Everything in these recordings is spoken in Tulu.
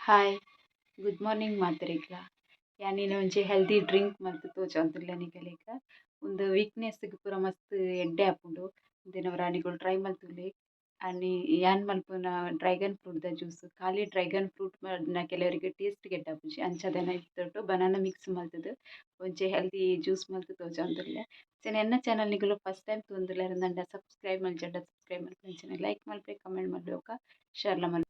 Hi, good morning ಮಾತೆರೆಗ್ಲ. ಯಾನ್ ಇನಿ ಒಂಜಿ ಹೆಲ್ದಿ ಡ್ರಿಂಕ್ ಮಲ್ತ್ ತೋಜೊಂದುಲ್ಲೆ ನಿಕಲೆಗ್. ಉಂದು ವೀಕ್ನೆಸ್ ಗ್ ಪೂರ ಮಸ್ತ್ ಎಡ್ಡೆ ಆಪುಂಡು. ಉಂದೆನ್ ಒರ ನಿಕುಲು ಟ್ರೈ ಮಲ್ತೊಲಿ. ಆನಿ ಯಾನ್ ಮಲ್ಪುನ ಡ್ರ್ಯಾಗನ್ ಫ್ರೂಟ್ ದ ಜ್ಯೂಸ್. ಖಾಲಿ ಡ್ರ್ಯಾಗನ್ ಫ್ರೂಟ್ ಪಾಡ್ಂಡ ಕೆಲವರಿಗೆ ಟೇಸ್ಟ್ ಎಡ್ಡೆ ಆಪುಜಿ. ಅಂಚಾದ್ ಐತ ಬನಾನ ಮಿಕ್ಸ್ ಮಲ್ತುದು ಒಂಜಿ ಹೆಲ್ದಿ ಜ್ಯೂಸ್ ಮಲ್ತ್ ತೋಜೊಂದುಲ್ಲೆ. ಅಂಚನೆ ಎನ್ನ ಚಾನಲ್ ನಿಕುಲು ಫಸ್ಟ್ ಟೈಮ್ ತೂವೊಂದುಲ್ಲೆರ್ ಪಂಡ, ಸಬ್ಸ್ಕ್ರೈಬ್ ಮಲ್ಜಂಡ ಸಬ್ಸ್ಕ್ರೈಬ್ ಮಲ್ಪುಲೆ. ಅಂಚನೆ ಲೈಕ್ ಮಲ್ಪುಲೆ, ಕಮೆಂಟ್ ಮಲ್ಪುಲೆ ಬೊಕ ಶೇರ್ ಲ ಮಲ್ಪುಲೆ.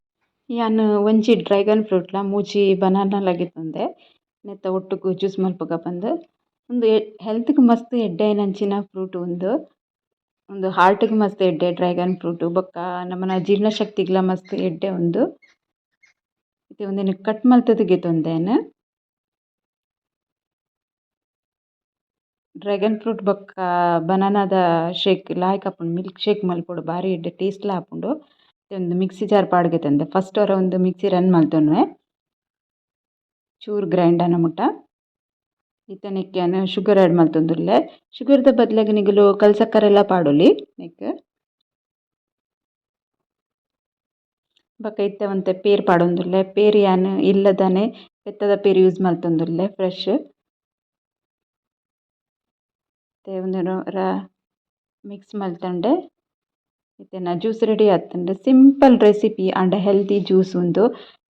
ಯಾನ್ ಒಂಜಿ ಡ್ರ್ಯಾಗನ್ ಫ್ರೂಟ್ ಲ ಮೂಜಿ ಬನಾನ ಲ ಗೆತೊಂದೆ ನೆತ್ತ ಒಟ್ಟುಗು ಜ್ಯೂಸ್ ಮಲ್ಪುಗ ಪಂದ್. ಉಂದು ಹೆಲ್ತ್ ಗ್ ಮಸ್ತ್ ಎಡ್ಡೆ ಆಯಿನಂಚಿನ ಫ್ರೂಟ್ ಉಂದು. ಉಂದು ಹಾರ್ಟ್ ಗ್ ಮಸ್ತ್ ಎಡ್ಡೆ ಡ್ರ್ಯಾಗನ್ ಫ್ರೂಟ್. ಬೊಕ್ಕ ನಮನ ಜೀರ್ಣ ಶಕ್ತಿಗ್ಲ ಮಸ್ತ್ ಎಡ್ಡೆ ಉಂದು. ಇತ್ತೆ ಉಂದೆನ್ ಕಟ್ ಮಲ್ತುದು ಗೆತೊಂದೆ ಯಾನ್. ಡ್ರ್ಯಾಗನ್ ಫ್ರೂಟ್ ಬೊಕ್ಕ ಬನಾನದ ಶೇಕ್ ಲಾಯ್ಕ್ ಆಪುಂಡು. ಮಿಲ್ಕ್ ಶೇಕ್ ಮಲ್ಪೊಡು, ಬಾರಿ ಎಡ್ಡೆ ಟೇಸ್ಟ್ ಲ ಆಪುಂಡು. ಒಂದು ಮಿಕ್ಸಿ ಜಾರ್ ಪಾಡ್ ಗೆತೊಂದೆ. ಫಸ್ಟ್ ಒರ ಉಂದು ಮಿಕ್ಸಿ ರನ್ ಮಲ್ತೊನುವೆ, ಚೂರು ಗ್ರೈಂಡ್ ಆನ ಮುಟ. ಇತ್ತೆ ನೆಕ್ಕ್ ಯಾನ್ ಶುಗರ್ ಆಡ್ ಮಲ್ತೊಂದುಲ್ಲೆ. ಶುಗರ್ ದ ಬದಲಾಗ್ ನಿಕುಲು ಕಲ್ಸಕ್ಕರೆ ಲ ಪಾಡೊಲಿ ನೆಕ್ಕ್. ಬೊಕ ಇತ್ತೆ ಒಂತೆ ಪೇರ್ ಪಾಡೊಂದುಲ್ಲೆ. ಪೇರ್ ಯಾನ್ ಇಲ್ಲದನೆ ಪೆತ್ತದ ಪೇರ್ ಯೂಸ್ ಮಲ್ತೊಂದುಲ್ಲೆ, ಫ್ರೆಶ್. ಇತ್ತೆ ಉಂದೆನ್ ಒರ ಮಿಕ್ಸ್ ಮಲ್ತೊಂಡೆ. ಇತ್ತೆ ಎನ್ನ ಜ್ಯೂಸ್ ರೆಡಿ ಆತುಂಡು. ಸಿಂಪಲ್ ರೆಸಿಪಿ ಆಂಡ ಹೆಲ್ತಿ ಜ್ಯೂಸ್ ಉಂದು.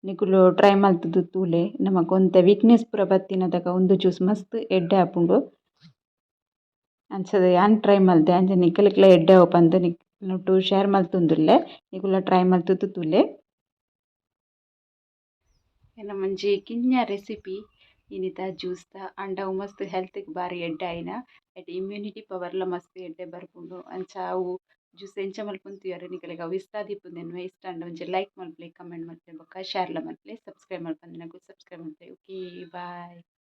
ನಿಕುಲು ಟ್ರೈ ಮಲ್ತುದು ತೂಲೆ. ನಮಕ್ ಒಂತೆ ವೀಕ್ನೆಸ್ ಪೂರ ಬತ್ತಿನದಗ ಉಂದು ಜ್ಯೂಸ್ ಮಸ್ತ್ ಎಡ್ಡೆ ಆಪುಂಡು. ಅಂಚಾದ್ ಯಾನ್ ಟ್ರೈ ಮಲ್ತೆ, ಅಂಚ ನಿಕಲೆಗ್ಲ ಎಡ್ಡೆ ಆವು ಪಂದ್ ನಿಕ್ಲೆನೊಟ್ಟು ಶೇರ್ ಮಲ್ತೊಂದುಲ್ಲೆ. ನಿಕುಲ್ಲ ಟ್ರೈ ಮಲ್ತುದು ತೂಲೆ. ಎನ್ನ ಒಂಜಿ ಕಿನ್ಯ ರೆಸಿಪಿ ಇನಿತ ಜ್ಯೂಸ್ ದ. ಆಂಡ ಅವು ಮಸ್ತ್ ಹೆಲ್ತ್ ಗ್ ಬಾರಿ ಎಡ್ಡೆ ಆಯಿನ. ಐಟ್ ಇಮ್ಯುನಿಟಿ ಪವರ್ ಲ ಮಸ್ತ್ ಎಡ್ಡೆ ಬರ್ಪುಂಡು. ಅಂಚ ಅವು ಜ್ಯೂಸ್ ಎಂಚ ಮಲ್ಪುನು ತೂಯರೆ ನಿಕಲೆಗ್ ಅವು ಇಷ್ಟ ಆದಿಪ್ಪುಂದು. ಇಷ್ಟ ಆಂಡ ಒಂಜಿ ಲೈಕ್ ಮಲ್ಪುಲೆ, ಕಮೆಂಟ್ ಮಲ್ಪುಲೆ ಬೊಕ್ಕ ಶೇರ್ ಲ ಮಲ್ಪುಲೆ. ಸಬ್ಸ್ಕ್ರೈಬ್ ಮಲ್ಪಂದಿನಕುಲು ಸಬ್ಸ್ಕ್ರೈಬ್ ಮಲ್ಪುಲೆ. Okay, bye.